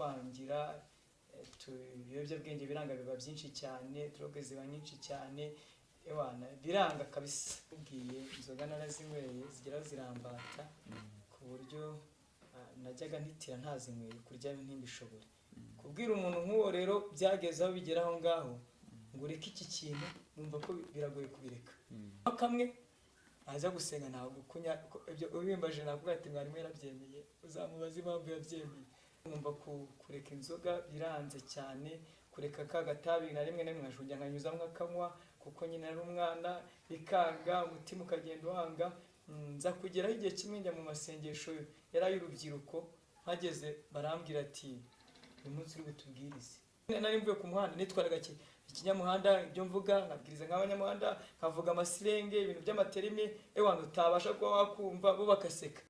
baratwangira, ibiyobyabwenge biranga biba byinshi cyane, drogue ziba nyinshi cyane, ewana biranga kabisa. Ubwiye inzoga narazinyweye zigeraho zirambata ku buryo najyaga ntitira ntazinyweye, kurya ntimbishobore. Kubwira umuntu nk'uwo rero byageze aho bigera aho ngaho ngo ureke iki kintu, numva ko biragoye kubireka. Kamwe aza gusenga ntabwo kunya ibyo ubimbaje nakuvuga ati mwarimu yarabyemeye, uzamubaza impamvu yabyemeye. Numva kureka inzoga biranze cyane, kureka ka gatabi na rimwe na rimwe nkajya nkanyuzamo nkakanywa kuko nyine ari umwana, bikanga, umutima ukagenda wanga. Nza kugeraho igihe kimwe njya mu masengesho yari ay'urubyiruko, mpageze barambwira ati uyu munsi uri butubwirize. Nari mvuye ku muhanda nitwaraga ikinyamuhanda, ibyo mvuga nkabwiriza nk'abanyamuhanda, nkavuga amasirenge, ibintu by'amaterimi, ewana utabasha kuba wakumva, bo bakaseka.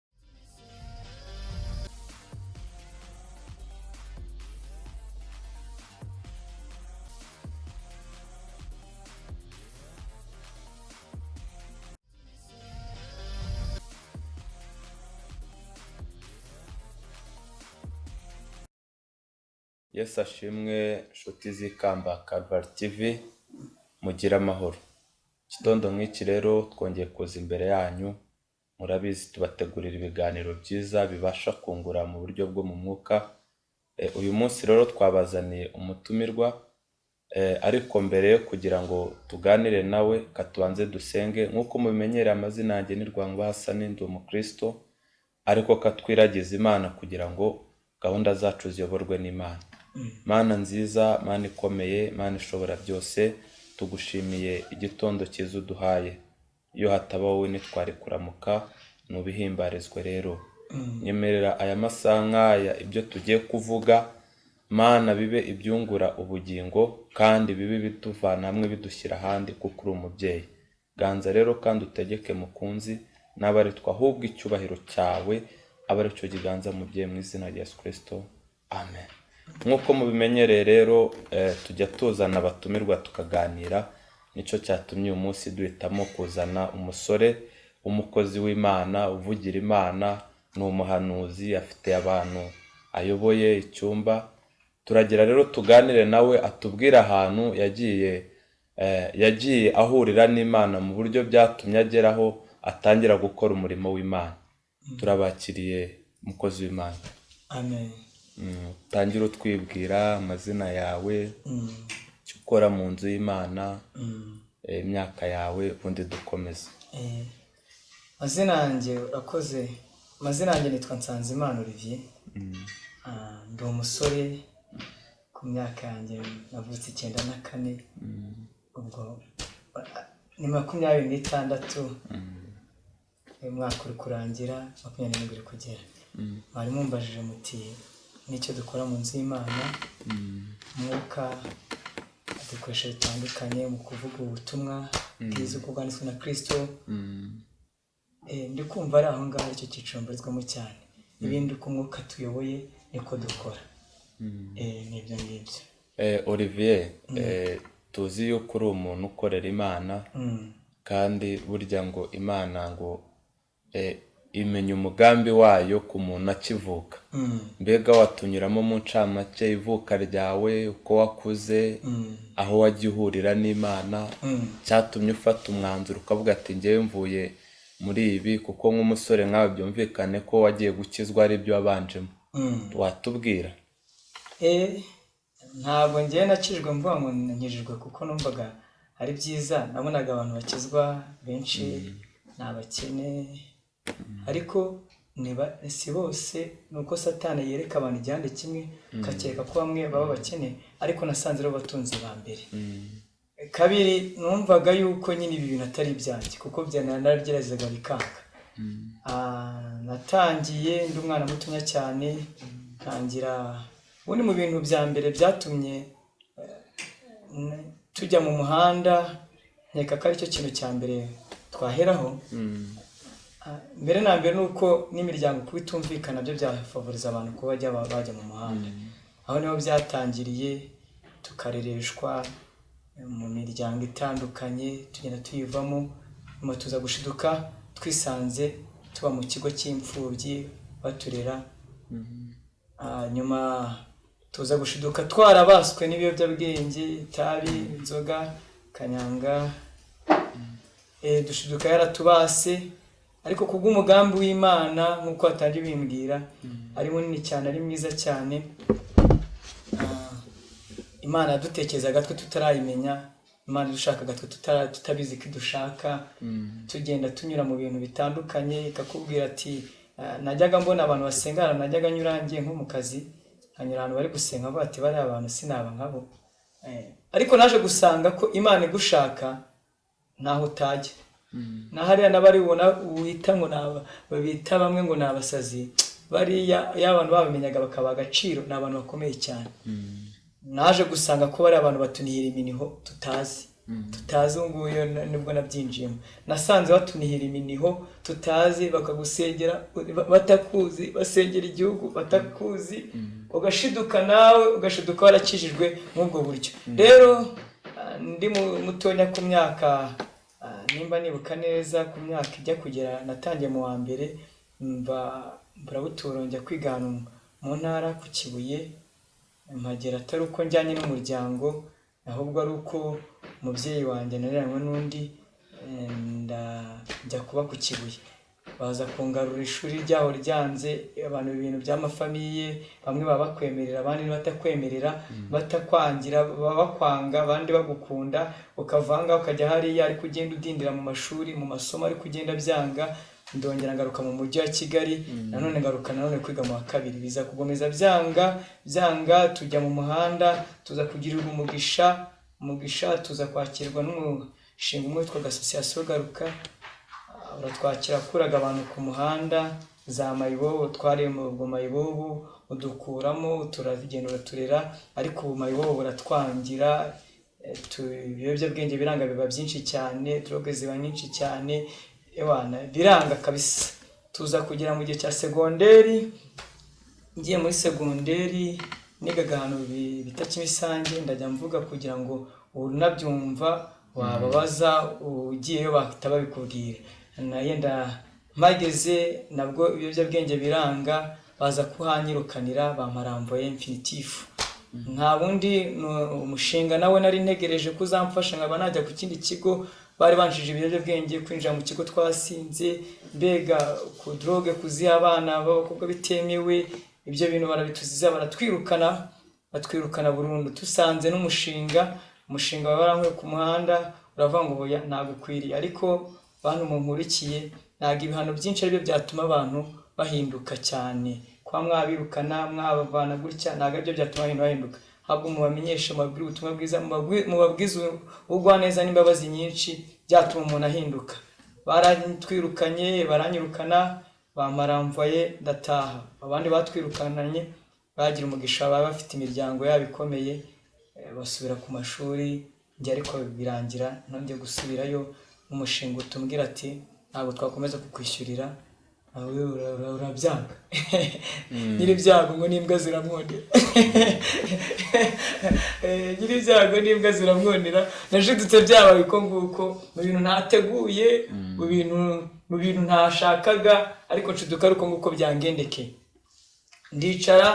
Yesu ashimwe nshuti z'ikamba Calvary TV, mugire amahoro. Igitondo nk'iki rero twongeye kuza imbere yanyu, murabizi tubategurira ibiganiro byiza bibasha kungura mu buryo bwo mu mwuka. Uyu munsi rero twabazaniye umutumirwa, ariko mbere yo kugira ngo tuganire nawe katubanze dusenge. Nk'uko mubimenyereye amazina yanjye ni Rwankuba Hasani, ndi umukristo, ariko katwiragiza Imana kugira ngo gahunda zacu ziyoborwe n'Imana. Mana nziza, Mana ikomeye, Mana ishobora byose, tugushimiye igitondo cyiza uduhaye. Iyo hataba wowe ntitwari kuramuka, nubihimbarizwe rero. Nyemerera aya masaha nk'aya ibyo tugiye kuvuga, Mana bibe ibyungura ubugingo kandi bibe bituvana hamwe bidushyira ahandi kuko uri umubyeyi. Ganza rero kandi utegeke mukunzi, n'abaritwa ahubwo icyubahiro cyawe abe aricyo kiganza mubyeyi mu izina rya Yesu Kristo. Amen. Nk'uko mubimenyereye rero, tujya tuzana abatumirwa tukaganira, nicyo cyatumye uyu munsi duhitamo kuzana umusore w'umukozi w'Imana, uvugira Imana, ni umuhanuzi, afite abantu ayoboye icyumba. Turagira rero tuganire nawe atubwire ahantu yagiye ahurira n'Imana mu buryo byatumye ageraho atangira gukora umurimo w'Imana. Turabakiriye umukozi w'Imana. Amen. Utangire utwibwira amazina yawe, icyo ukora mu nzu y'Imana, imyaka yawe, ubundi dukomeze. Amazina yanjye urakoze. Amazina yanjye nitwa Nsanzimana Olivier. Ndi umusore ku myaka yanjye navutse 94, ubwo ni 26, uyu mwaka uri kurangira 27 uri kugera. Mwari mumbajije muti n'icyo dukora mu nzu y'Imana. Umwuka adukoresha bitandukanye mu kuvuga ubutumwa bwiza uko bwanditswe na Kristo. Ndi kumva ari aho ngaho icyo cyiciro mbarizwamo cyane. Ibindi uko umwuka tuyoboye niko dukora. Ni ibyo ngibyo. Olivier, tuzi yuko uri umuntu ukorera Imana, kandi burya ngo Imana ngo imenya umugambi wayo ku muntu akivuka. Mbega watunyuramo mu ncamake ivuka ryawe, uko wakuze, aho wagiye uhurira n'Imana, cyatumye ufata umwanzuro ukavuga ati njyewe mvuye muri ibi, kuko nk'umusore nkawe byumvikane ko wagiye gukizwa ari byo wabanjemo. Watubwira? Ntabwo njyewe nakijwe mvuga ngo nkijijwe kuko numvaga ari byiza, nabonaga abantu bakizwa benshi ni abakene, ariko si bose, ni uko Satani yereka abantu igihande kimwe ukakeka ko bamwe baba bakene, ariko nasanze ari abatunzi ba mbere. Kabiri, numvaga yuko nyine ibi bintu atari ibyanjye kuko narabigeragezaga bikanga. Natangiye ndi umwana mutoya cyane, ntangira ubundi mu bintu bya mbere byatumye tujya mu muhanda, nkeka ko aricyo kintu cya mbere twaheraho. Mbere na mbere ni uko n'imiryango kuba itumvikana byo byafavoriza abantu kuba bajya mu muhanda. Aho niho byatangiriye, tukarereshwa mu miryango itandukanye, tugenda tuyivamo, nyuma tuza gushiduka twisanze tuba mu kigo cy'imfubyi baturera. Nyuma Tuza gushiduka twarabaswe n'ibiyobyabwenge, itabi, inzoga, kanyanga. Dushiduka yaratubase, ariko kubw'umugambi w'Imana nk'uko watangiye bimbwira, ari munini cyane, ari mwiza cyane. Imana yadutekerezaga twe tutarayimenya, Imana idushakaga twe tutabizi ko idushaka. Tugenda tunyura mu bintu bitandukanye, ikakubwira ati najyaga mbona abantu basenga ahantu najyaga nyura ngiye nko mu kazi, nkanyura ahantu bari gusenga bavuga ati bariya abantu sinaba nkabo. Ariko naje gusanga ko Imana igushaka ntaho utajya. Na hariya n'abari ubona wita ngo babita bamwe ngo ni abasazi, bariya iyo abantu babimenyaga bakabaha agaciro, ni abantu bakomeye cyane. Naje gusanga ko bari abantu batunihira iminiho tutazi, tutazi. Ubu ngubu nibwo nabyinjiyemo, nasanze batunihira iminiho tutazi, bakagusengera batakuzi, basengera igihugu batakuzi, ugashiduka nawe ugashiduka warakijijwe nk'ubwo buryo. Rero ndi mutonya ku myaka, nimba nibuka neza, ku myaka ijya kugera natangiye mu wa mbere, mva Mburabuturo njya kwiga ahantu mu ntara ku Kibuye. Mpagera atari uko njyanye n'umuryango, ahubwo ari uko umubyeyi wanjye nareranywe n'undi, njya kuba ku Kibuye. Baza kungarura ishuri ryaho ryanze, abantu ibintu by'amafamiye, bamwe baba bakwemerera, abandi batakwemerera, batakwangira, baba bakwanga, abandi bagukunda, ukavanga ukajya hariya, ariko ugenda udindira mu mashuri, mu masomo, ariko ugenda byanga. Ndongera ngaruka mu mujyi wa Kigali, nanone ngaruka nanone kwiga mu wa kabiri, biza gukomeza byanga byanga, tujya mu muhanda, tuza kugirirwa umugisha, tuza kwakirwa n'umushinga umwe witwaga Association Garuka, uratwakira, wakuraga abantu ku muhanda za mayibobo, twari mu ubwo mayibobo, udukuramo, turagenda uraturera, ariko ubu mayibobo buratwangira. Ibiyobyabwenge biranga biba byinshi cyane, droge ziba nyinshi cyane, ewana biranga kabisa. Tuza kugera mu gihe cya segonderi, ngiye muri segonderi nigaga ahantu bita Kimisange, ndajya mvuga kugira ngo unabyumva wababaza ugiyeyo bahita babikubwira. Yenda mpageze nabwo ibiyobyabwenge biranga, baza kuhanyirukanira, bamparamvoye infinitif. Nta bundi umushinga nawe nari ntegereje ko uzamfasha nkaba najya ku kindi kigo, bari banjije ibiyobyabwenge, kwinjira mu kigo twasinze, mbega ku droge, kuziha abana b'abakobwa bitemewe, ibyo bintu barabituziza, baratwirukana, batwirukana burundu. Tusanze n'umushinga, umushinga warankuye ku muhanda, uravuga ngo oya ntabwo ukwiriye. Ariko bantu munkurikiye, ntabwo ibihano byinshi aribyo byatuma abantu bahinduka cyane. Kuba mwabirukana mwabavana gutya ntabwo aribyo byatuma abantu bahinduka, ahubwo mubamenyeshe, mubabwire ubutumwa bwiza, mubabwize ubugwaneza n'imbabazi nyinshi, byatuma umuntu ahinduka. Baratwirukanye, baranyirukana, bamaramvaye, ndataha. Abandi batwirukananye bagira umugisha, baba bafite imiryango yabo ikomeye, basubira ku mashuri. Njye ariko birangira ntongeye gusubirayo, umushinga utumbwira ati ntabwo twakomeza kukwishyurira, nawe urabyanga. Nyiri ibyago ngo n'imbwa ziramwonera, nyiri ibyago n'imbwa ziramwonera. Nashidutse byabaye uko nguko, mu bintu ntateguye, mu bintu ntashakaga, ariko nshiduka ari uko nguko byangendekeye. Ndicara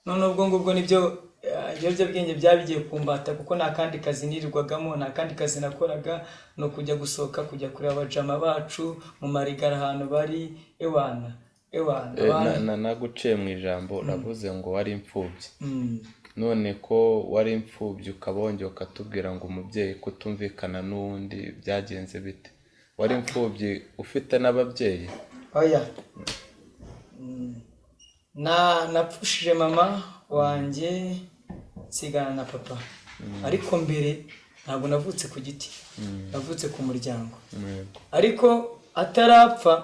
none ubwo ngubwo nibyo ibiyobyabwenge byabigiye kumbata, kuko nta kandi kazi nirirwagamo, nta kandi kazi nakoraga, ni ukujya gusohoka, kujya kureba abajama bacu mu marigara ahantu bari, ewana ewana. Naguciye mu ijambo, uravuze ngo wari imfubyi. None ko wari imfubyi ukaba wongeye ukatubwira ngo umubyeyi kutumvikana n'uwundi, byagenze bite? Wari imfubyi ufite n'ababyeyi? Oya, napfushije mama wanjye nsigana na papa, ariko mbere ntabwo navutse ku giti, navutse ku muryango. Ariko atarapfa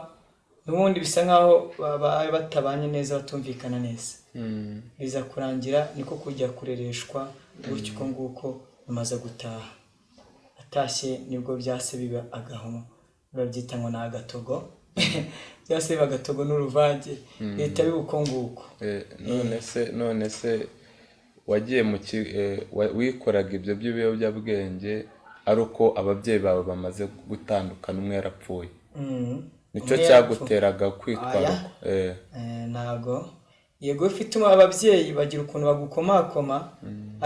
n'ubundi bisa nkaho babaye batabanye neza, batumvikana neza, biza kurangira niko kujya kurereshwa gutyo uko nguko. Bimaze gutaha, atashye nibwo byase biba agahomo, babyita ngo ni agatogo, byase biba agatogo n'uruvange, leta biba uko nguko. None se wagiye mu wikoraga ibyo by'ibiyobyabwenge ari uko ababyeyi bawe bamaze gutandukana, umwe yarapfuye? Nicyo cyaguteraga kwitwara uko? Ntabwo Yego, iyo ufite ababyeyi bagira ukuntu bagukomakoma,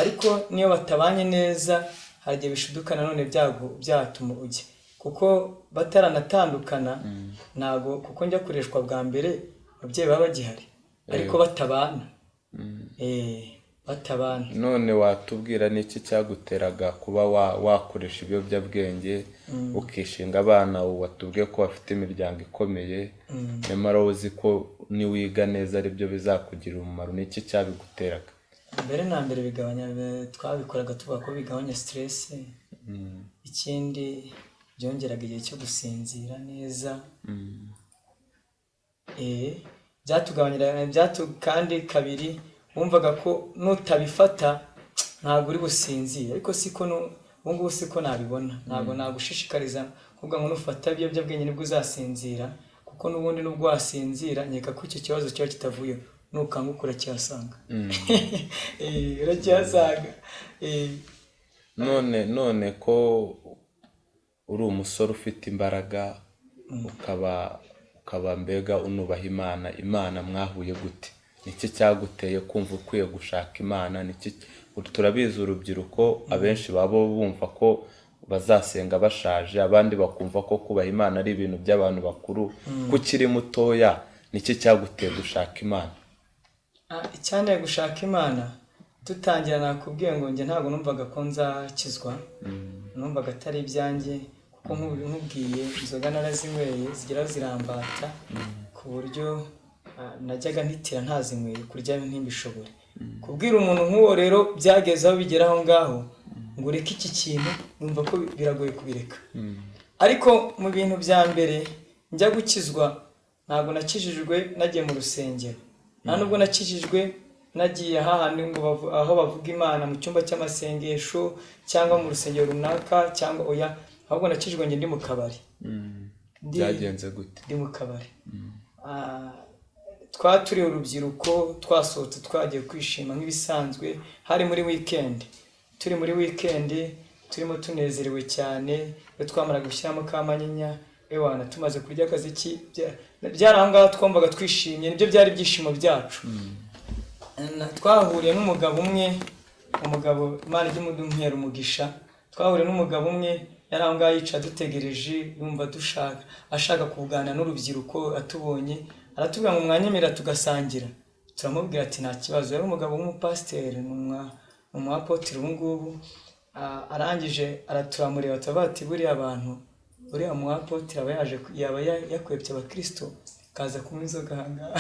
ariko niyo batabanye neza hari igihe bishiduka nanone byatuma ujya, kuko bataranatandukana ntago, kuko njya kureshwa bwa mbere ababyeyi baba bagihari ariko batabana. Batabana. None watubwira n'iki cyaguteraga kuba wakoresha ibiyobyabwenge ukishinga abana? Ubu watubwiye ko bafite imiryango ikomeye, nyamara wowe uzi ko niwiga neza aribyo bizakugirira umumaro. Ni iki cyabiguteraga? Mbere na mbere bigabanya, twabikoraga tuvuga ko bigabanya stress. Ikindi byongeraga igihe cyo gusinzira neza. Byatugabanyira kandi kabiri wumvaga ko nutabifata ntabwo uri businzire, ariko siko ubu ngubu siko nabibona. Ntabwo nagushishikariza kuvuga ngo nufata ibiyobyabwenge nibwo uzasinzira, kuko n'ubundi nubwo wasinzira nkeka ko icyo kibazo kiba kitavuyeho, nukanguka uracyasanga. Uracyasanga. None ko uri umusore ufite imbaraga, ukaba mbega unubaha Imana, Imana mwahuye gute? Niki cyaguteye kumva ukwiye gushaka Imana? Niki? Turabizi urubyiruko abenshi baba bumva ko bazasenga bashaje, abandi bakumva ko kubaha Imana ari ibintu by'abantu bakuru. Ko ukiri mutoya, niki cyaguteye gushaka Imana? Icyanteye gushaka Imana, dutangira nakubwiye ngo njye ntabwo numvaga ko nzakizwa, numvaga atari ibyanjye, kuko nkubwiye inzoga narazinyweye zigera zirambata ku buryo najyaga ntitira ntazinyweye, kurya ntimbishobore. Kubwira umuntu nk'uwo rero byageze aho bigera aho ngaho ngo ureke iki kintu, numva ko biragoye kubireka. Ariko mu bintu bya mbere njya gukizwa, ntabwo nakijijwe nagiye mu rusengero, nta nubwo nakijijwe nagiye hahandi ngo aho bavuga Imana mu cyumba cy'amasengesho cyangwa mu rusengero runaka cyangwa oya, ahubwo nakijijwe njye ndi mu kabari. Byagenze gute? Ndi mu kabari. Twaturiye urubyiruko, twasohotse twagiye kwishima nk'ibisanzwe, hari muri weekend, turi muri weekend turimo tunezerewe cyane. Iyo twamara gushyiramo ka manyinya, ewana tumaze kurya akaziki, byari aho ngaho twumvaga twishimye, nibyo byari ibyishimo byacu. Twahuriye n'umugabo umwe, umugabo Imana ijye imudumpera umugisha, twahuriye n'umugabo umwe yari aho ngaho yicaye adutegereje, yumva dushaka, ashaka kuganira n'urubyiruko. Atubonye aratubwira ngo mwanyemera tugasangira? Turamubwira ati nta kibazo. Yari umugabo w'umupasiteri, ni umwapotiri ubu ngubu. Arangije turamureba turavuga ati buriya abantu, uriya mwapotiri aba yaje, yaba yakwebye abakristo akaza kunywa inzoga aha ngaha.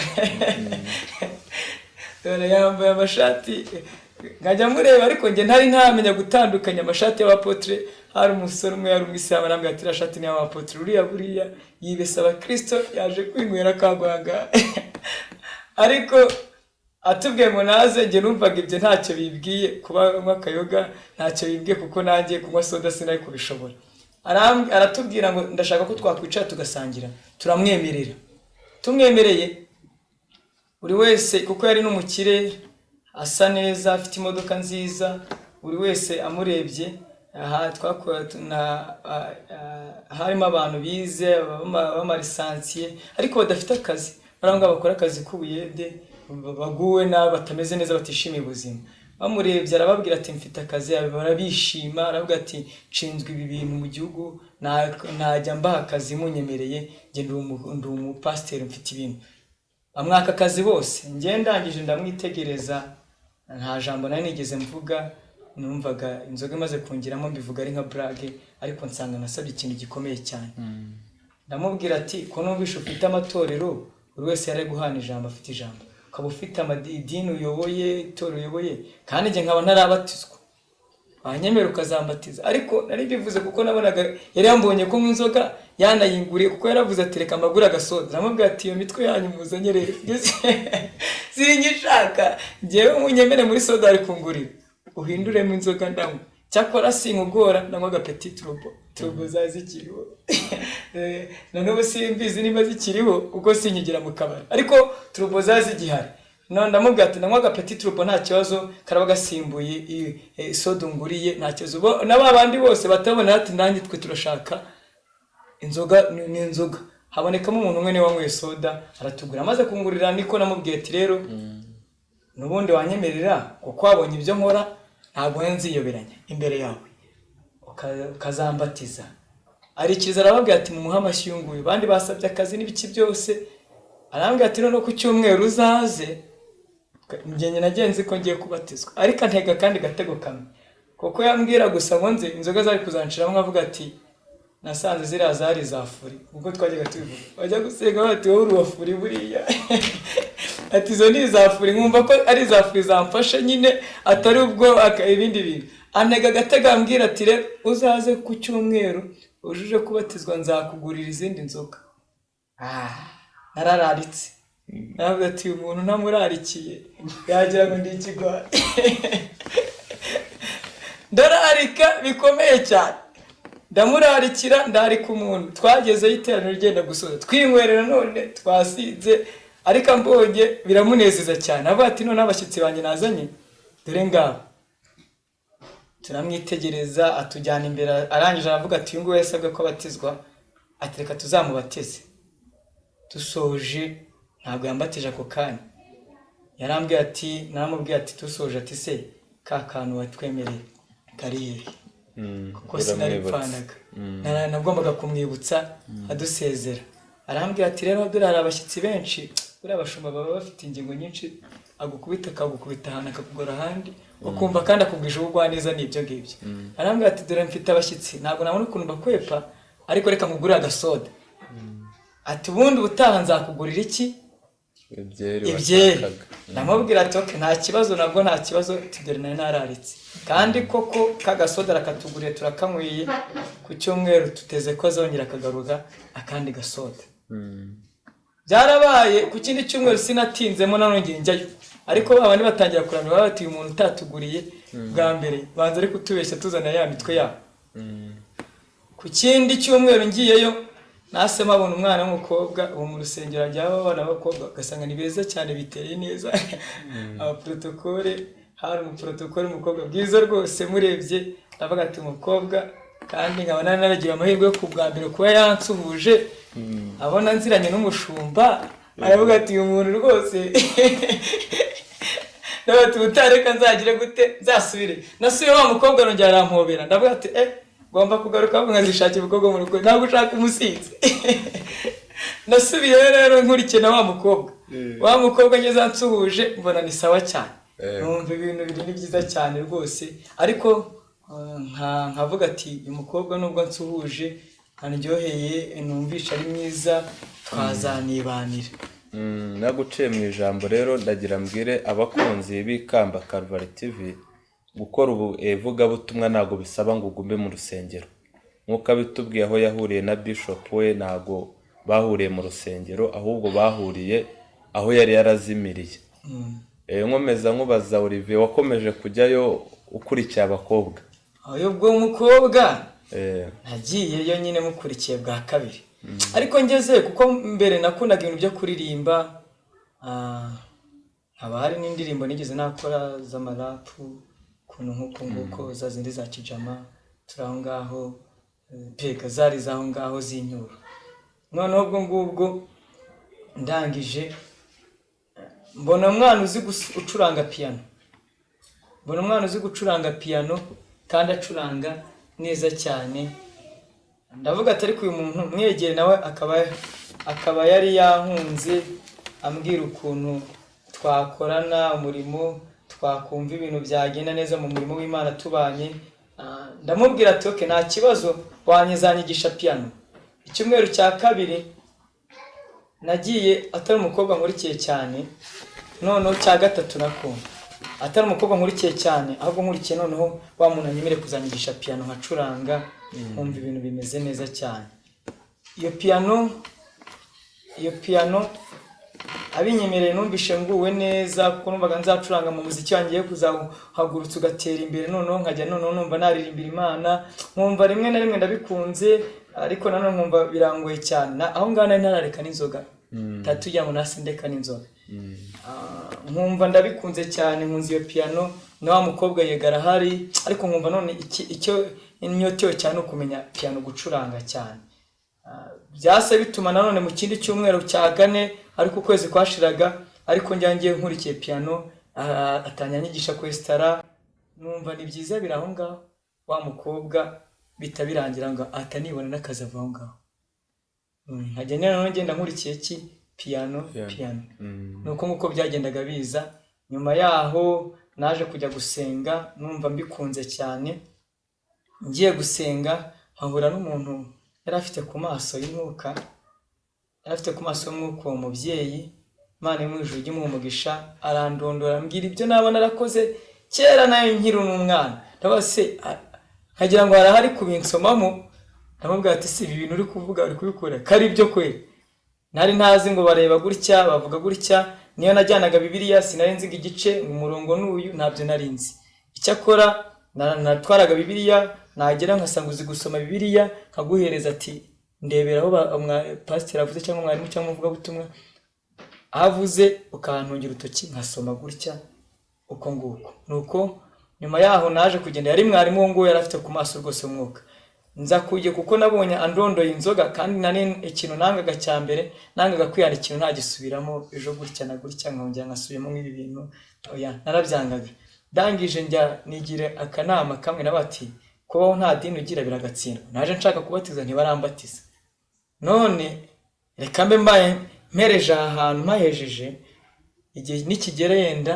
Dore yambaye amashati, nkajya mureba ariko njye ntari ntamenya gutandukanya amashati y'abapotire. Hari umusore umwe yari umwisilamu, arambwira ati iriya shati ni iy'abapotire, uriya buriya yibesa abakristo yaje kwinywera akagwaga. Ariko atubwiye ngo naze, njye numvaga ibyo ntacyo bibwiye, kuba nywa akayoga ntacyo bibwiye, kuko nanjye kunywa soda sinari kubishobora. Aratubwira ngo ndashaka ko twakwicara tugasangira, turamwemerera. Tumwemereye buri wese, kuko yari n'umukire, asa neza, afite imodoka nziza, buri wese amurebye. Aha harimo abantu bize b'amarisansiye ariko badafite akazi, bari aho ngaho bakora akazi k'ubuyede, baguwe nabi, batameze neza, batishimiye ubuzima. Bamurebye arababwira ati mfite akazi, barabishima. Aravuga ati nshinzwe ibi bintu mu gihugu, najya mbaha akazi munyemereye, njye ndi umupasiteri mfite ibintu. Bamwaka akazi bose. Njye ndangije ndamwitegereza, nta jambo nari nigeze mvuga, numvaga inzoga imaze kungiramo mbivuga ari nka burage, ariko nsanga nasabye ikintu gikomeye cyane. Ndamubwira ati ko numvishe ufite amatorero, buri wese yari ari guhana ijambo, afite ijambo, ukaba ufite idini uyoboye, itorero uyoboye, kandi njye nkaba ntarabatizwa, wanyemera ukazambatiza? Ariko nari mbivuze kuko nabonaga yari yambonye ko nywa inzoga, yanayinguriye, kuko yaravuze ati reka mbagure agasoda. Ndamubwira ati iyo mitwe yanyu muzanye rero sinyishaka, njyewe munyemere muri soda ari kungurira, uhinduremo inzoga ndanywa, cyakora sinkugora, ndanywa agapeti turubo. Turubo zari zikiriho, na n'ubu simbizi niba zikiriho kuko sinkigira mu kabari, ariko turubo zari zigihari. None ndamubwira ati ndanywa agapeti turubo nta kibazo, karaba gasimbuye soda unguriye, nta kibazo. Na ba bandi bose batabona ati nanjye twe turashaka inzoga, ni inzoga. Habonekamo umuntu umwe niwe wanyweye soda, aratugura. Amaze kungurira niko namubwiye ati rero n'ubundi wanyemerera kuko wabonye ibyo nkora, ntabwo nziyoberanya imbere yawe, ukazambatiza. Arikiriza arababwira ati mumuhe amashyi uyu nguyu. Abandi basabye akazi n'ibiki byose. Arambwira ati noneho ku cyumweru uzaze. Njye nagenzi ko ngiye kubatizwa, ariko antega kandi gatego kamwe, kuko yambwira gusa ngo nze inzoga zari kuzanshiramo, nkavuga ati nasanze ziriya zari za furi, ubwo twajyaga tubivuga bajya gusenga bati wowe uri uwa furi buriya, ati izo ni iza furi, nkumva ko ari iza furi zamfashe nyine, atari ubwo ibindi bintu. Antega agatego ambwira ati rero uzaze ku cyumweru ujuje kubatizwa nzakugurira izindi nzoga. Narararitse, navuga ati uyu muntu ntamurarikiye yagira ngo ndi ikigwari. Ndararika bikomeye cyane, ndamurarikira, ndarika umuntu. Twagezeyo iteraniro rigenda gusoza, twinywerera none twasinze, ariko ambonye biramunezeza cyane, avuga ati none abashyitsi banjye nazanye dore ngabo. Turamwitegereza, atujyana imbere, arangije aravuga ati uyu nguyu yasabwe ko abatizwa, ati reka tuzamubatize. Dusoje ntabwo yambatije ako kanya, yarambwiye ati, naramubwiye ati dusoje, ati se ka kantu watwemereye kari hehe? Kuko sinaripfanaga, nagombaga kumwibutsa adusezera. Arambwira ati rero dore hari abashyitsi benshi, buriya abashumba baba bafite ingingo nyinshi, agukubita akagukubita ahantu akakugora ahandi, ukumva kandi akubwije ubugwaneza n'ibyo ngibyo. Arambwira ati dore mfite abashyitsi, ntabwo nabona ukuntu mbakwepa, ariko reka nkugurire agasoda. Ati ubundi ubutaha nzakugurira iki? Ibyeri. Ndamubwira ati okay, nta kibazo, nabwo nta kibazo, dore nari nararitse. Kandi koko kagasoda arakatuguriye, turakanyweye. Ku cyumweru tuteze ko azongera akagaruka akandi gasoda. Byarabaye ku kindi cyumweru sinatinzemo, nanongeye njyayo, ariko babandi batangira kuramira bati uyu muntu utatuguriye bwa mbere banza ari kutubeshya tuzana ya mitwe yabo. Ku kindi cyumweru ngiyeyo nasema abona umwana w'umukobwa, uwo mu rusengero ajya abana b'abakobwa ugasanga ni beza cyane, biteye neza. Abaprotokole, hari umuprotokole w'umukobwa bwiza rwose, murebye ndavuga ati umukobwa, kandi nkaba naragiye amahirwe yo ku bwa mbere kuba yansuhuje, abona nziranye n'umushumba, aravuga ati uyu muntu rwose ndavuga ati utareka nzagire gute nzasubire. Nasubiye wa mukobwa arongera arampobera, ndavuga ati ngomba kugaruka nkazishakira umukobwa mu rugo, ntabwo ushaka umusinzi. Nasubiyeyo rero nkurikiye na wa mukobwa, wa mukobwa ngeze ansuhuje mbona ni sawa cyane, numva ibintu biri ni byiza cyane rwose. Ariko nkavuga ati uyu mukobwa nubwo nsuhuje andyoheye, numvisha ari mwiza, twazanibanira. Naguciye mu ijambo rero, ndagira mbwire abakunzi b'Ikamba Calvary TV, gukora ubu ivugabutumwa ntabwo bisaba ngo ugume mu rusengero. Nk'uko abitubwiye aho yahuriye na Bishop we, ntabwo bahuriye mu rusengero, ahubwo bahuriye aho yari yarazimiriye. Nkomeza nkubaza Olivier, wakomeje kujyayo ukurikiye abakobwa? Ubwo umukobwa nagiyeyo nyine mukurikiye bwa kabiri, ariko ngeze kuko mbere nakundaga ibintu byo kuririmba, haba hari n'indirimbo nigeze nakora z'amarapu ukuntu nk'uko nguko, za zindi za kijama turi aho ngaho, peka zari zaho ngaho z'inyuro. Noneho ubwo ngubwo ndangije mbona umwana uzi gucuranga piano, mbona umwana uzi gucuranga piano kandi acuranga neza cyane. Ndavuga ati ariko uyu muntu mwegere nawe akaba yari yankunze, ambwira ukuntu twakorana umurimo, twakumva ibintu byagenda neza mu murimo w'Imana tubanye. Ndamubwira ati okay, nta kibazo, wanyizanyigisha piano. Icyumweru cya kabiri nagiye atari umukobwa nkurikiye cyane, noneho cya gatatu nakumva atari umukobwa nkurikiye cyane, ahubwo nkurikiye noneho wa muntu anyemere kuzanyigisha piano nkacuranga, nkumva ibintu bimeze neza cyane. Iyo piano abinyemereye numvishe nguwe neza, kuko numvaga nzacuranga mu muziki wanjye kuzahagurutsa ugatera imbere, noneho nkajya noneho numva naririmbira Imana, nkumva rimwe na rimwe ndabikunze, ariko nanone nkumva birangoye cyane. Aho ngaho nari ntarareka n'inzoga, tatugira ngo nasindeka n'inzoga. Nkumva ndabikunze cyane, nkunze iyo piano na wa mukobwa yega arahari, ariko nkumva none icyo inyotewe cyane ukumenya piano gucuranga cyane. Byase bituma nanone mu kindi cyumweru cya kane, ariko ukwezi kwashiraga ariko njya ngiye nkurikiye piano, atangira anyigisha kwesitara, numva ni byiza biri aho ngaho. Wa mukobwa bita birangira ngo atanibona n'akazi ava aho ngaho. Nkajya noneho ngenda nkurikiye ki piano. Piano. Piano. Nuko nguko byagendaga biza. Nyuma yaho naje kujya gusenga, numva mbikunze cyane. Ngiye gusenga nkahura n'umuntu yari afite ku maso y'umwuka, yari afite ku maso y'umwuka. Uwo mubyeyi, Imana yo mu ijuru ijye imuha umugisha, arandondora ambwira ibyo naba narakoze kera nayo nkiri n'umwana. Ndabaza se, nkagira ngo harahari kubinsomamo. Ndamubwira ati si ibi bintu uri kuvuga uri kubikora ko ari byo kweli? Nari ntazi ngo bareba gutya, bavuga gutya. Niyo najyanaga Bibiliya sinari nzi ngo igice, ngo umurongo n'uyu, ntabyo nari nzi. Icyakora natwaraga Bibiliya, nagera nkasanga uzi gusoma Bibiliya, nkaguhereza ati ndebera aho pasiteri avuze cyangwa mwarimu cyangwa umuvugabutumwa aho avuze, ukantungira urutoki nkasoma gutya uko nguko. Nuko nyuma yaho naje kugenda, yari mwarimu uwo nguwo yari afite ku maso rwose umwuka. Nza kujya kuko nabonye andondoye inzoga, kandi nari ikintu nangaga cya mbere, nangaga kwihana ikintu ntagisubiramo ejo gutya na gutya nkongera nkasubiramo nk'ibi bintu, oya narabyangaga. Ndangije njya nigira akanama kamwe na bati kubaho nta dini ugira biragatsindwa. Naje nshaka kubatiza ntibarambatiza, none reka mbe mbaye mpereje aha hantu mpahejeje, igihe nikigera yenda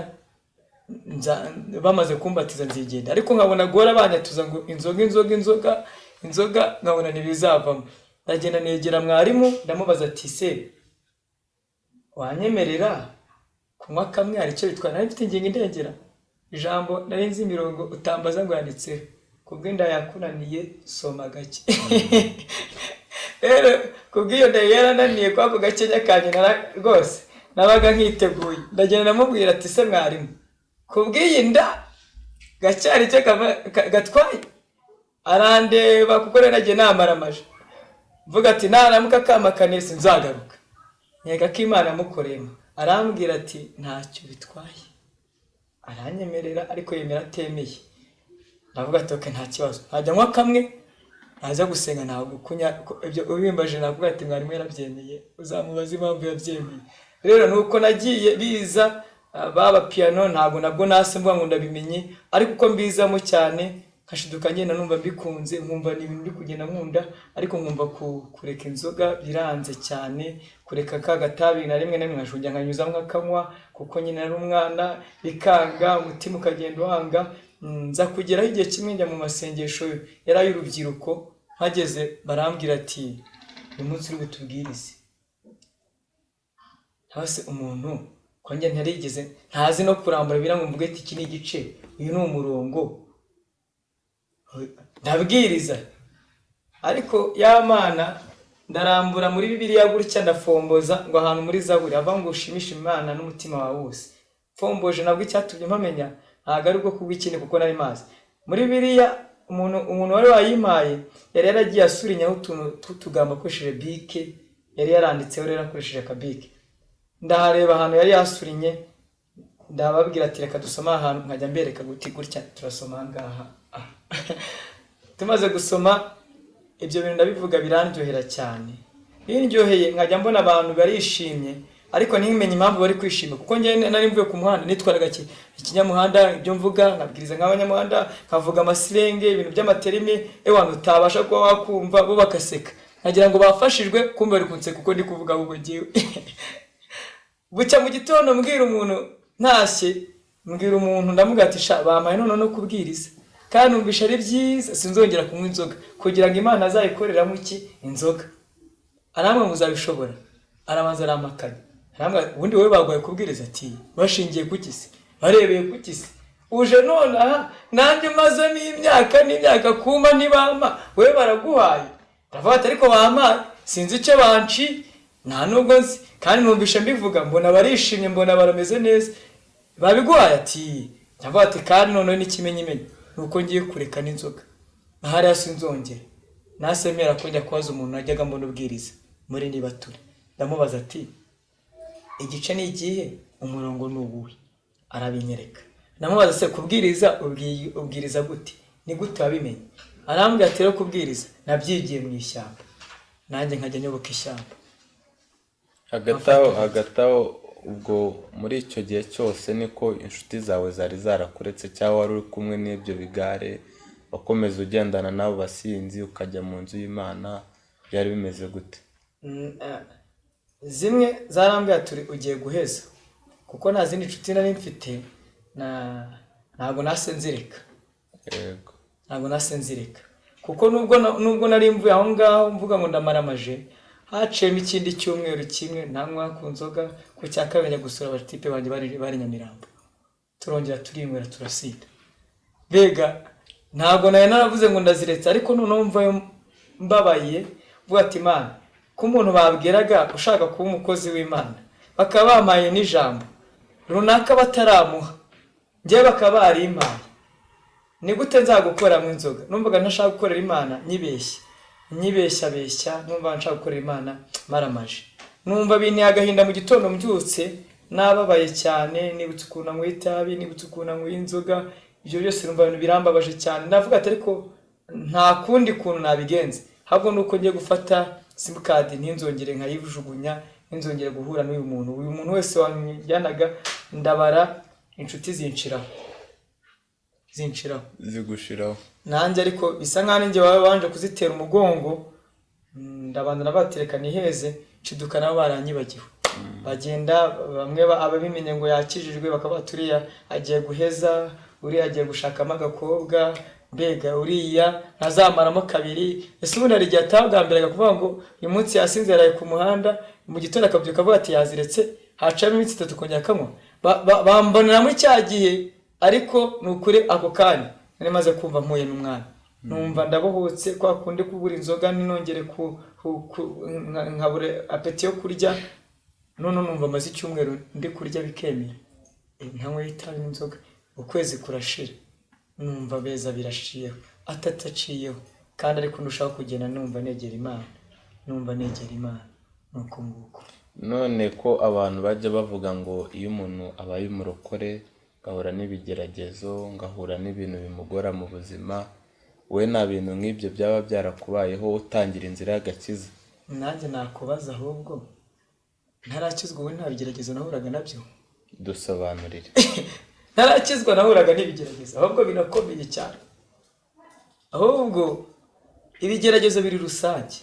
bamaze kumbatiza nzigenda. Ariko nkabona guhora banyatuza ngo inzoga inzoga inzoga inzoga, nkabona ntibizavamo. Ndagenda negera mwarimu ndamubaza ati se wanyemerera kunywa kamwe, hari icyo bitwara? Nari mfite ingingo indengera ijambo, nari nzi imirongo utambaza ngo yanditseho kubw'inda yakunaniye soma gake. Rero kubw'iyo nda yarananiye kwako gakenya kanjye rwose nabaga nkiteguye. Ndagenda ndamubwira ati se mwarimu, kubw'iyi nda gacyari icyo gatwaye? Arandeba kuko rero nagiye namara amaje mvuga ati naramuka kamakaniye sinzagaruka, nkeka ko Imana yamukoreyemo. Arambwira ati ntacyo bitwaye, aranyemerera ariko yemera atemeye. Ndavuga ati okay, nta kibazo, ntajya nywa kamwe ntajya gusenga ntabwo kunya ibyo ubimbaje. Navuga ati mwarimu yarabyemeye, uzamubaza impamvu yabyemeye. Rero nuko nagiye biza, baba piano ntabwo nabwo nase mvuga ngo ndabimenye, ariko uko mbizamo cyane nkashiduka ngenda numva mbikunze, nkumva ni ibintu ndi kugenda nkunda, ariko nkumva kureka inzoga biranze cyane, kureka ka gatabi na rimwe na rimwe nkajya nkanyuzamo nkakanywa kuko nyine ari umwana, bikanga, umutima ukagenda wanga. Nza kugeraho igihe kimwe njya mu masengesho yari ay'urubyiruko, mpageze barambwira ati uyu munsi uri butubwirize. Hasi umuntu ko njye ntarigeze ntazi no kurambura bira ngo mvuge ati iki ni igice, uyu ni umurongo, ndabwiriza. Ariko ya Mana ndarambura muri Bibiliya gutya ndafomboza ngo ahantu muri Zaburi hava ngo ushimishe Imana n'umutima wawe wose. Mfomboje nabwo icyatumye mpamenya ntabwo ari ubwo kubw'ikindi kuko nari mazi muri Bibiliya. Umuntu wari wayimpaye yari yaragiye asurinyaho utuntu tw'utugambo akoresheje bike yari yaranditseho, rero akoresheje akabike. Ndahareba ahantu yari yasurinye, ndababwira ati reka dusome aha hantu, nkajya mbereka guti gutya turasoma aha ngaha. Tumaze gusoma ibyo bintu ndabivuga birandyohera cyane, birndyoheye nkajya mbona abantu barishimye, ariko ntimenye impamvu bari kwishima, kuko njye nari mvuye ku muhanda nitwaraga ikinyamuhanda, ibyo mvuga nkabwiriza nk'abanyamuhanda, nkavuga amasirenge, ibintu by'amaterime ewana utabasha kuba wakumva, bo bakaseka nkagira ngo bafashijwe, kumbe bari kunseka kuko ndi kuvuga ahubwo njyewe. Bucya mu gitondo mbwira umuntu ntashye, mbwira umuntu ndamubwira ati sha bampaye none no kubwiriza kandi numvisha ari byiza, sinzongera kunywa inzoga kugira ngo Imana azayikoreramo iki inzoga. Arambwira ngo uzabishobora, arabanza arampakanya, arambwira ubundi wowe baguhaye kubwiriza ati bashingiye ku ki se, barebeye ku ki se, uje nonaha nanjye mazemo imyaka n'imyaka kuma ntibampa, wowe baraguhaye. Ndavuga ati ariko bampaye sinzi icyo banci nta nubwo nzi, kandi numvishe mbivuga mbona barishimye, mbona barameze neza, babiguhaye ati. Ndavuga ati kandi noneho n'ikimenyimenyi nuko ngiye kureka n'inzoga ahariya sinzongera. Nasemera ko njya kubaza umuntu najyaga mbona ubwiriza muri Nibature, ndamubaza ati igice ni igihe, umurongo ni uwuhe? Arabinyereka. Ndamubaza se kubwiriza ubwiriza gute, ni gute wabimenye? Arambwira ati rero kubwiriza nabyigiye mu ishyamba. Nanjye nkajya nyoboka ishyamba. Hagati aho, hagati aho, ubwo muri icyo gihe cyose niko inshuti zawe zari zarakuretse, cyangwa wari uri kumwe n'ibyo bigare, wakomeza ugendana n'abo basinzi ukajya mu nzu y'Imana, byari bimeze gute? Zimwe zarambwira turi ugiye guheza, kuko nta zindi nshuti nari mfite, na ntabwo nase nzireka. Ntabwo nase nzireka, kuko nubwo nari mvuye aho ngaho mvuga ngo ndamaramaje, haciyemo ikindi cyumweru kimwe ntanywa ku nzoga, ku cya kabiri njya gusura abatipe banjye bari Nyamirambo, turongera turinywera turasinda. Mbega ntabwo nari naravuze ngo ndaziretse, ariko noneho mvayo mbabaye mvuga ati Imana, ko umuntu babwiraga ushaka kuba umukozi w'Imana bakaba bampaye n'ijambo runaka bataramuha, njyewe bakaba barimpaye, ni gute nzagukoramo inzoga? Numvaga ntashaka gukorera Imana nyibeshya, nyibeshyabeshya, numva nshaka gukorera Imana maramaje. Numva binteye agahinda mu gitondo mbyutse nababaye cyane, nibutse ukuntu anywa itabi, nibutse ukuntu anywa inzoga, ibyo byose numva ibintu birambabaje cyane. Ndavuga ati ariko nta kundi kuntu nabigenza, ahubwo ni uko ngiye gufata simukadi ntinzongere nkayijugunya, ntinzongere guhura n'uyu muntu. Uyu muntu wese wanjyanaga ndabara inshuti zinshiraho, zinshiraho, zigushiraho. Nanjye ariko bisa nkaho ninjye babanje kuzitera umugongo, ndabanza nabatereka niheze, nshiduka nabo baranyibagiwe, bagenda bamwe ababimenye ngo yakijijwe bakaba turiya agiye guheza, uriya agiye gushakamo agakobwa, mbega uriya ntazamaramo kabiri. Ese ubundi hari igihe atagambiraga kuvuga ngo uyu munsi yasinze yaraye ku muhanda, mu gitondo akabyuka avuga ati yaziretse, hacamo iminsi itatu kongera akanywa. Bamboneramo icya gihe, ariko ni ukuri ako kanya nari maze kumva mpuye n'umwana, numva ndabohotse kwa kundi kubura inzoga ninongere nkabura apeti yo kurya. None numva maze icyumweru ndi kurya bikemera, ntanywe itabi n'inzoga, ukwezi kurashira numva beza birashiyeho, atataciyeho kandi, ariko ndushaho kugenda numva negera Imana, numva negera Imana, nuko nguko. None ko abantu bajya bavuga ngo iyo umuntu abaye umurokore ngahura n'ibigeragezo, ngahura n'ibintu bimugora mu buzima, we nta bintu nk'ibyo byaba byarakubayeho utangira inzira y'agakiza? Nanjye nakubaza ahubwo, ntarakizwa ubu nta bigeragezo nahuraga nabyo? Dusobanurire. Ntarakizwa nahuraga n'ibigeragezo, ahubwo binakomeye cyane. Ahubwo ibigeragezo biri rusange,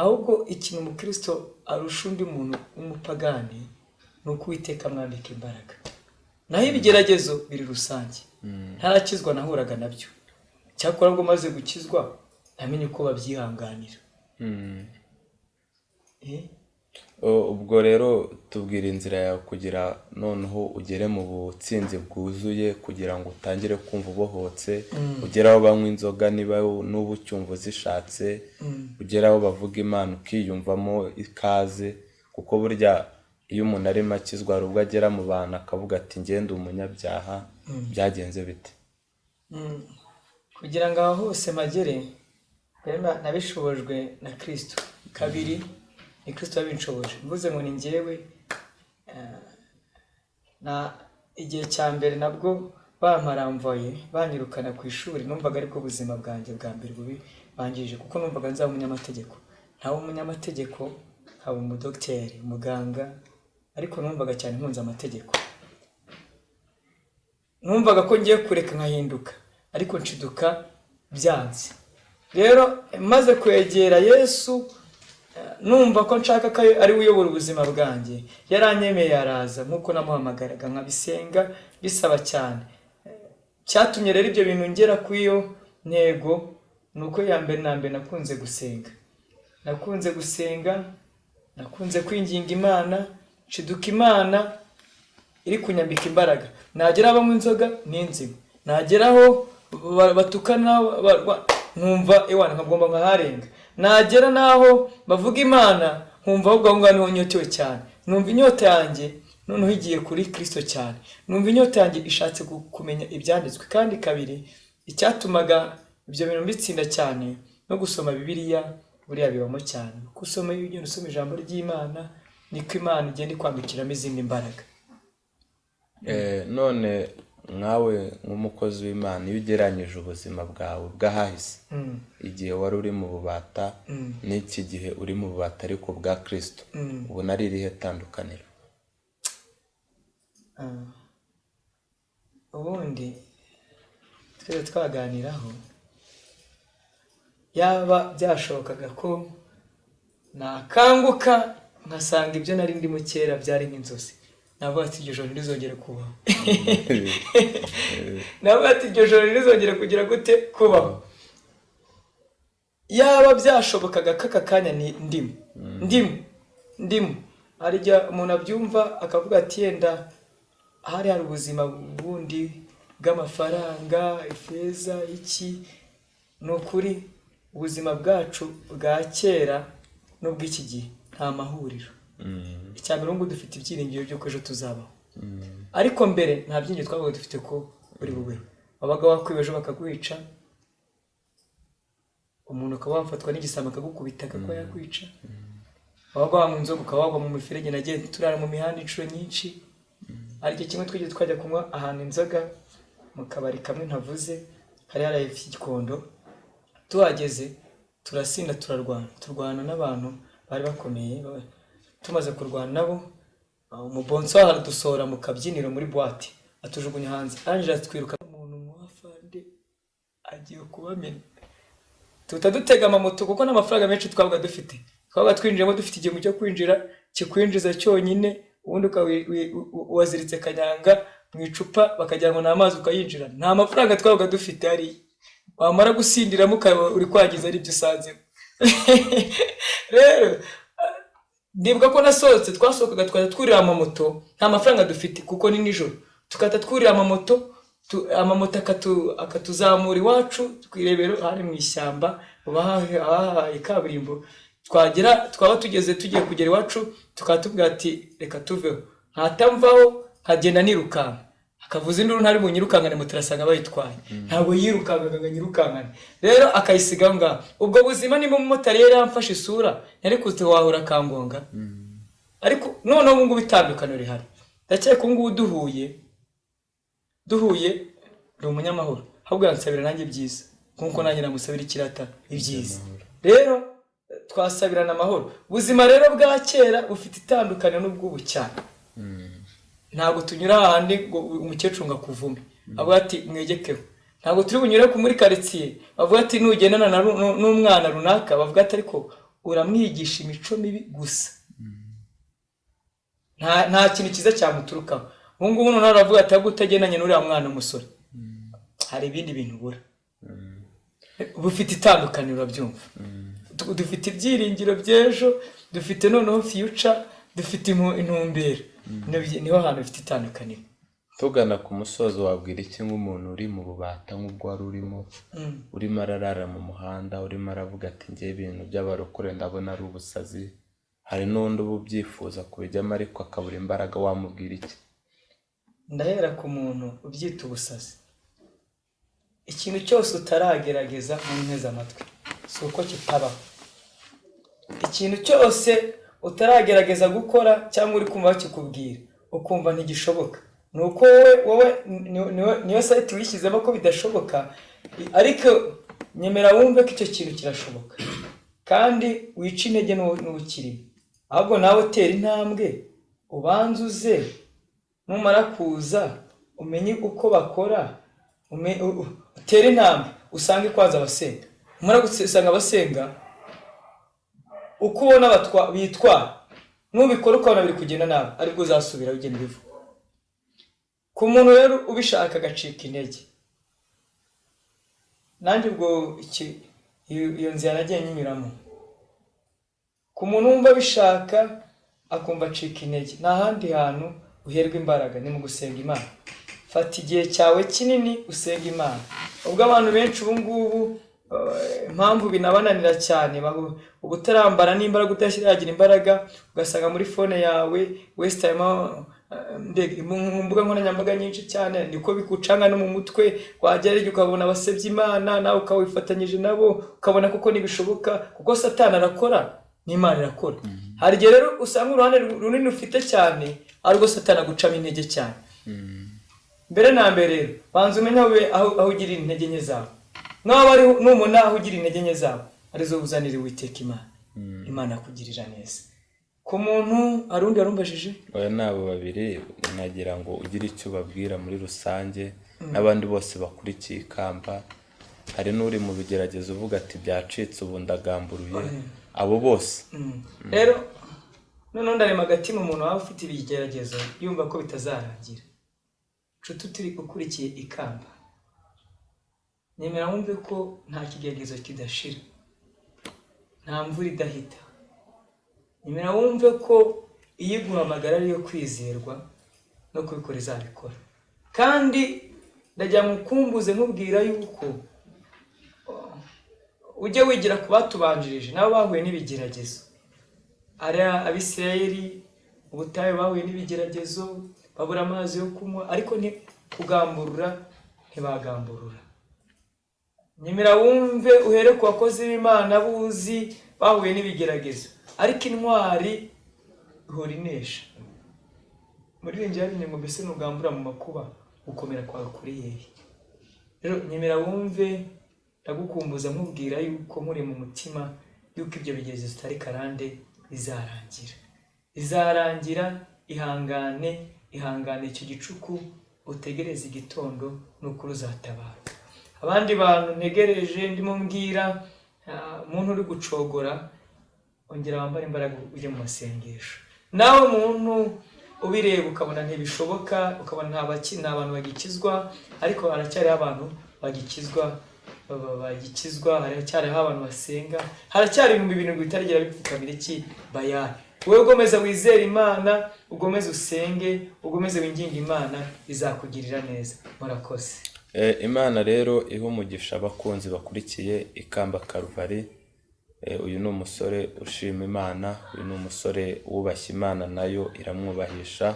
ahubwo ikintu umukristo arusha undi muntu w'umupagani ni uko Uwiteka amwambika imbaraga, naho ibigeragezo biri rusange. Ntarakizwa nahuraga nabyo, cyakora ubwo maze gukizwa namenye uko babyihanganira. Ubwo rero tubwira inzira yawe kugira noneho ugere mu butsinzi bwuzuye, kugira ngo utangire kumva ubohotse, ugere aho banywa inzoga niba n'ubu ucyumva uzishatse, ugere aho bavuga Imana ukiyumvamo ikaze, kuko burya iyo umuntu arimo akizwa hari ubwo agera mu bantu akavuga ati ngende umunyabyaha, byagenze bite? Kugira ngo aho hose mpagere nabishobojwe na Kristo. Kabiri ni Kristo yabinshoboje, mvuze ngo ni njyewe. Na igihe cya mbere nabwo bamparamvoye banyirukana ku ishuri, numvaga aribwo buzima bwanjye bwa mbere bubi bangije, kuko numvaga nzaba umunyamategeko, ntawe umunyamategeko nkaba umudogiteri, umuganga, ariko numvaga cyane nkunze amategeko, numvaga ko ngiye kureka nkahinduka, ariko nshiduka byanze. Rero maze kwegera Yesu, numva ko nshaka ko ari we uyobora ubuzima bwanjye, yaranyemeye araza nk'uko namuhamagaraga nkabisenga bisaba cyane. Cyatumye rero ibyo bintu ngera ku iyo ntego ni uko ya mbere na mbere nakunze gusenga, nakunze gusenga, nakunze kwinginga Imana, nshiduka Imana iri kunyambika imbaraga. Nagera aho banywa inzoga n'inzigo, nagera aho batukana nkumva ewana nkagomba nkaharenga, nagera naho bavuga Imana nkumva ahubwo aho ngaho niho nyotewe cyane, numva inyota yanjye noneho igiye kuri Kristo cyane, numva inyota yanjye ishatse kumenya ibyanditswe. Kandi kabiri icyatumaga ibyo bintu mbitsinda cyane no gusoma Bibiliya, buriya bibamo cyane, kuko usoma iyo ugenda usoma ijambo ry'Imana niko Imana igenda ikwambikiramo izindi mbaraga. None Nkawe nk'umukozi w'Imana, iyo ugereranyije ubuzima bwawe bw'ahahise, igihe wari uri mu bubata n'iki gihe uri mu bubata ariko bwa Kristo, ubona ari irihe tandukaniro? Ubundi twese twaganiraho, yaba byashobokaga ko nakanguka nkasanga ibyo nari ndimo kera byari nk'inzozi, navuga ati iryo joro ntirizongere kubaho, navuga ati iryo joro ntirizongere kugira gute kubaho. Yaba byashobokaga ko aka kanya ni ndimo hari igihe umuntu abyumva akavuga ati yenda hari ubuzima bundi bw'amafaranga, ifeza, iki. Ni ukuri ubuzima bwacu bwa kera n'ubw'iki gihe nta mahuriro. Icya mbere, ubu dufite ibyiringiro by'uko ejo tuzabaho, ariko mbere nta byiringiro twabaga dufite ko uri bubeho. Wabaga wakwiba ejo bakakwica, umuntu ukaba wafatwa n'igisambo akagukubita akaba yakwica, wabaga wanywa inzoga ukaba wagwa mu miferege. Nagiye turara mu mihanda inshuro nyinshi. Hari igihe kimwe twigeze twajya kunywa ahantu inzoga mu kabari kamwe ntavuze, hari haraye Gikondo. Tuhageze turasinda, turarwana, turwana n'abantu bari bakomeye. Tumaze kurwana nabo, umubonso aradusohora mu kabyiniro muri boîte, atujugunya hanze, arangije atwiruka. Umuntu mwafande agiye kubamena, tuhita dutega amamoto kuko n'amafaranga menshi twabaga dufite. Twabaga twinjiyemo dufite igihumbi cyo kwinjira kikwinjiza cyonyine, ubundi ukaba waziritse kanyanga mu icupa bakagira ngo ni amazi ukayinjira. Nta mafaranga twabaga dufite hariya, wamara gusindiramo ukaba uri kwangiza aribyo usanzemo. Rero ndibuka ko nasohotse, twasohokaga twajya twurira amamoto, nta mafaranga dufite kuko ni nijoro, tugahita twurira amamoto, amamoto akatuzamura iwacu ku irebero hari mu ishyamba hahaye kaburimbo. Twagera, twaba tugeze tugiye kugera iwacu, tukaba tubwira ati reka tuveho, ntatamvaho nkagenda nirukanka, akavuza induru ntari bunyirukankane, moto irasanga bayitwaye. Ntabwo yirukankaga ngo anyirukankane, rero akayisiga aho ngaho. Ubwo buzima, niba umumotari yari yamfashe isura ntari kuza wahura akangonga. Ariko noneho ubu ngubu itandukaniro rihari, ndakeka ubu ngubu duhuye ndi umunyamahoro, ahubwo yansabira nanjye ibyiza nk'uko nanjye namusabira ikirata ibyiza. Rero twasabirana amahoro. Ubuzima rero bwa kera bufite itandukaniro n'ubw'ubu cyane. Ntabwo tunyura ahandi ngo umukecuru ngo akuvume avuga ati mwegekeho, ntabwo turi bunyure ku muri karitsiye bavuga ati nugendana n'umwana runaka, bavuga ati ariko uramwigisha imico mibi gusa, nta kintu cyiza cyamuturukaho. Ubu ngubu noneho aravuga ati ahubwo utagendanye n'uriya mwana w'umusore hari ibindi bintu ubura. Bufite itandukaniro, urabyumva. Dufite ibyiringiro by'ejo, dufite noneho future, dufite intumbero. Niho hantu bifite itandukaniro. Tugana ku musozo, wabwira iki nk'umuntu uri mu bubata nk'ubwo wari urimo, urimo ararara mu muhanda, urimo aravuga ati ngewe ibintu by'abarokore ndabona ari ubusazi, hari n'undi uba ubyifuza kubijyamo ariko akabura imbaraga, wamubwira iki? Ndahera ku muntu ubyita ubusazi. Ikintu cyose utaragerageza mu nteze amatwi si uko kitabaho. Ikintu cyose utaragerageza gukora cyangwa uri kumva bakikubwira ukumva ntigishoboka, ni uko wowe niyo site wishyizemo ko bidashoboka, ariko nyemera wumve ko icyo kintu kirashoboka, kandi wice intege n'ukirimo, ahubwo nawe utera intambwe, ubanze uze, numara kuza umenye uko bakora, utere intambwe usange kwanza abasenga. Numara gusanga abasenga, uko ubona bitwara, nubikora ukabona biri kugenda nabi, aribwo uzasubira ugenda ubivuga. Ku muntu rero ubishaka agacika intege, nanjye ubwo iyo nzira nagiye nyinyuramo. Ku muntu wumva abishaka akumva acika intege, nta handi hantu uherwa imbaraga ni mu gusenga Imana. Fata igihe cyawe kinini usenga Imana. Ubwo abantu benshi ubu ngubu impamvu binabananira cyane, uba utarambara n'imbaraga, utaragira imbaraga, ugasanga muri phone yawe waste time, mu mbuga nkoranyambaga nyinshi cyane, niko bikucanga no mu mutwe. Wagera igihe ukabona abasebya Imana, nawe ukawifatanyije nabo, ukabona koko ntibishoboka, kuko Satani arakora n'Imana irakora. Hari igihe rero usanga uruhande runini ufite cyane ari rwo Satani agucamo intege cyane. Mbere na mbere rero banza umenye aho ugirira intege nke zawe, nawe ari numubona aho ugira intege nke zawe arizo uzanira Uwiteka Imana, Imana akugirira neza. Ku muntu hari undi warumbajije? Oya, ni abo babiri. Nagira ngo ugire icyo ubabwira muri rusange n'abandi bose bakurikiye Ikamba. Hari n'uri mu bigeragezo uvuga ati byacitse, ubu ndagamburuye, abo bose. Rero noneho ndarema agatima umuntu waba ufite ibigeragezo yumva ko bitazarangira. Nshuti turi ukurikiye Ikamba, nemera wumve ko nta kigeragezo kidashira, nta mvura idahita. Nemera wumve ko iyo iguhamagara ariyo kwizerwa no kubikora izabikora. Kandi ndagira ngo ukumbuze nkubwira yuko ujye wigira ku batubanjirije, nabo bahuye n'ibigeragezo. Ari Abisirayeli ubutayu bahuye n'ibigeragezo, babura amazi yo kunywa, ariko kugamburura ntibagamburura. Nyemera wumve uhere ku bakozi b'Imana buzi bahuye n'ibigeragezo, ariko intwari ihora inesha. Muririmbyi yaririmbye ngo mbese nugambura mu makuba gukomera kwawe kuri hehe? Rero nyemera wumve, ndagukumbuza nkubwira yuko nkuri mu mutima yuko ibyo bigeragezo utari karande bizarangira, bizarangira. Ihangane, ihangane icyo gicuku, utegereze igitondo, n'ukuri uzatabarwa. Abandi bantu ntegereje ndimo mbwira, umuntu uri gucogora, ongera wambare imbaraga ujye mu masengesho. Nawe muntu ubireba ukabona ntibishoboka, ukabona nta bantu bagikizwa, ariko haracyariho abantu bagikizwa, haracyariho abantu basenga, haracyari 7000 bitarigera bipfukamira iki Bayali. Wowe ugomeza wizere Imana, ugomeze usenge, ugomeze winginge Imana, izakugirira neza. Murakoze. Imana rero iha umugisha abakunzi bakurikiye Ikamba Karuvari. Uyu ni umusore ushima Imana, uyu ni umusore wubashye Imana nayo iramwubahisha.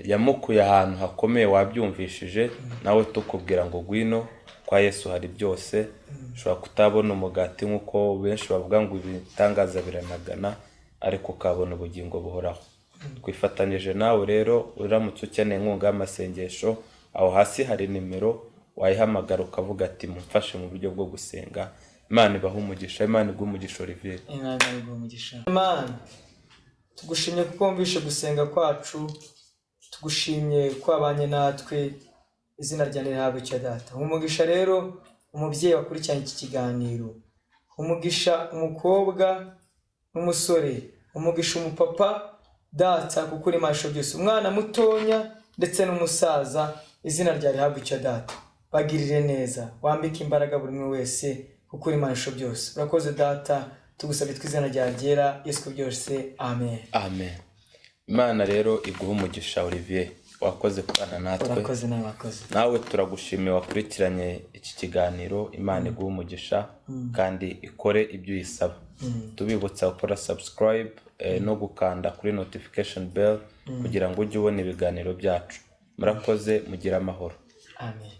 Yamukuye ahantu hakomeye, wabyumvishije nawe tukubwira ngo gwino kwa Yesu hari byose. Ushobora kutabona umugati nk'uko benshi bavuga ngo ibitangaza biranagana, ariko ukabona ubugingo buhoraho. Twifatanyije nawe rero, uramutse ukeneye inkunga y'amasengesho, aho hasi hari nimero wayihamagara ukavuga ati mumfashe mu buryo bwo gusenga. Imana ibahe umugisha, Imana iguhe umugisha Olivier. Imana iguhe umugisha. Imana tugushimye kuko wumvishe gusenga kwacu, tugushimye ko wabanye natwe, izina ryawe rihabwe icyo data. Umugisha rero umubyeyi wakurikiranye iki kiganiro, umugisha umukobwa n'umusore, umugisha umupapa data, kuko uri masho byose, umwana mutonya ndetse n'umusaza, izina ryawe rihabwe icyo data. Bagirire neza, wambike imbaraga buri umwe wese, kuko uri masho byose. Urakoze data, tugusabye tw'izina rya ryera Yesu byose, amen. Amen. Imana rero iguhe umugisha Olivier, wakoze kubana natwe. Urakoze nawe, wakoze. Nawe turagushimiye wakurikiranye iki kiganiro. Imana iguhe umugisha kandi ikore ibyo uyisaba. Tubibutsa gukora subscribe no gukanda kuri notification bell kugira ngo ujye ubona ibiganiro byacu. Murakoze, mugire amahoro. Amen.